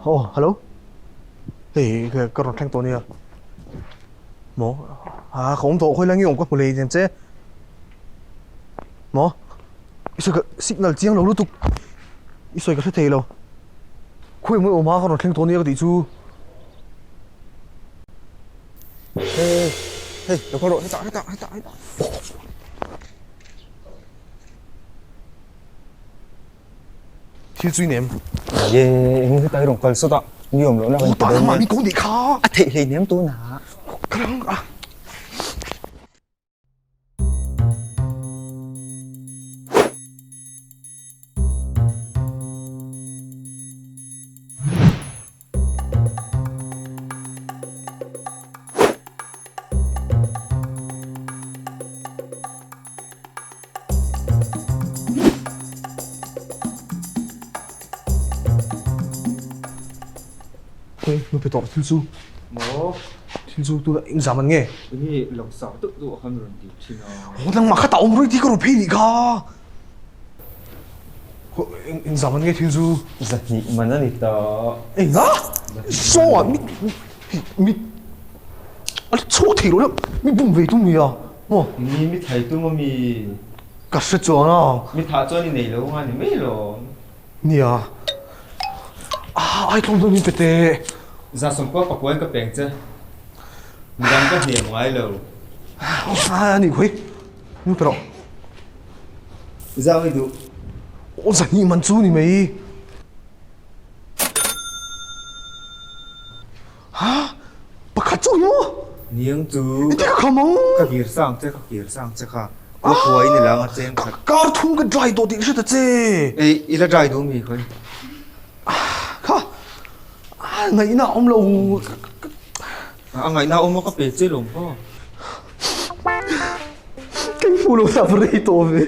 Aw, hello. Hei, ka rawn thleng tawh nia. Maw? A, ka awm tawh khawi lai nge awm ka hmu lei nen che. Maw? I sawi ka signal chiang lo lutuk. I sawi ka hre thei lo. Khawi mawi awm a ka rawn thleng tawh nia ka tih chu. Hei, hei, lo kal rawh, hetah, hetah, hetah, hetah. Thil chu i nem. Ye, eng hetah i rawn kal sawt a, ni awm lohna kan ti dawn nia. Aw, tah kha. A theih hlei nem tunah. Ka rang a. Hei, nu pe tawh thil chu. Maw? Thil chu tuna eng zam an nge? Enge lang sar deuh deuh a khan rawn ti thin a. Aw, nangmah kha tah awm rui ti ka rawn phei nih kha. Eng zam an nge thil chu? Zahnih man a ni ta. Eng a? Saw ah mi mi a chhuak thei lo deuh mi bum ve tum nia maw? Ni mi thai tum a mi. Ka hre chuan a. Mi thah chuan i nei lo nga ni mai lo. Nia. Ah ai tlawm dawn in pe teh. Zasawmkua pakuain ka peng che. Midang ka hnem ngai lo. Ah a nih khawi. Nu pe rawh. Zau i duh. Aw zahnih man chu ni mai. Ha? Pakhat chu ni maw? Niang chu. I ti ka kham ang. Ka kir sang che, ka kir sang che kha. Ka khuai ni lang a cheng khat. Kar thum ka dry tawh tih ka hre ta che. Ei, i la dry duh mi khawi. Kha, ngaihna a awm lo. A ngaihna a awm a ka pe che lawm kha. Kei hmu lo ta rei tawh ve.